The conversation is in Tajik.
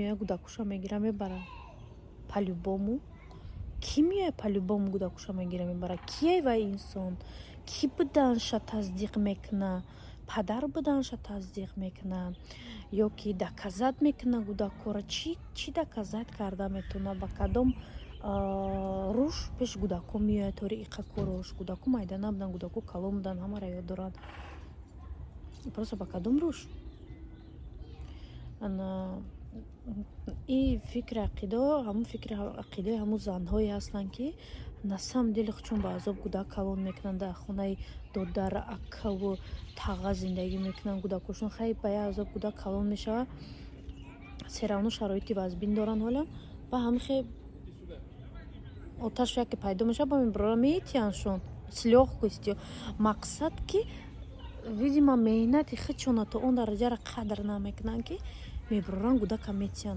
Меояд, гудакуша мегира, мебара по-любому? Кӣ меояд, по-любому гудакуша мегира, мебара? Кие вай инсон? Кӣ буданша тасдиқ мекуна? Падар буданша тасдиқ мекуна ё ки доказать мекуна гудакора? Чӣ доказать карда метавона? Ба кадом рӯш пеши гудако меояд? Тори иқа корош гудако майда набуданд, гудако калон буданд, ҳамаро ёд доранд. Просто ба кадом рӯш? Ана и фикри ақидаҳо, ҳамун фикри ақидаи ҳамун занҳое ҳастанд, ки на самом деле худшон ба азоб гудак калон мекунанд, дар хонаи додар, акаву таға зиндагӣ мекунанд. Гудакошон хай ба як азоб гудак калон мешавад, всё равно шароити вазбин доранд. Ҳолам ба ҳамихе оташ яке пайдо мешавад, ба мебарора, метиҳандшон с лёгкостью. Мақсад ки, видимо, меҳнати худшона то он дараҷаро қадр намекунанд, ки мебароранд, гудака метиҳанд.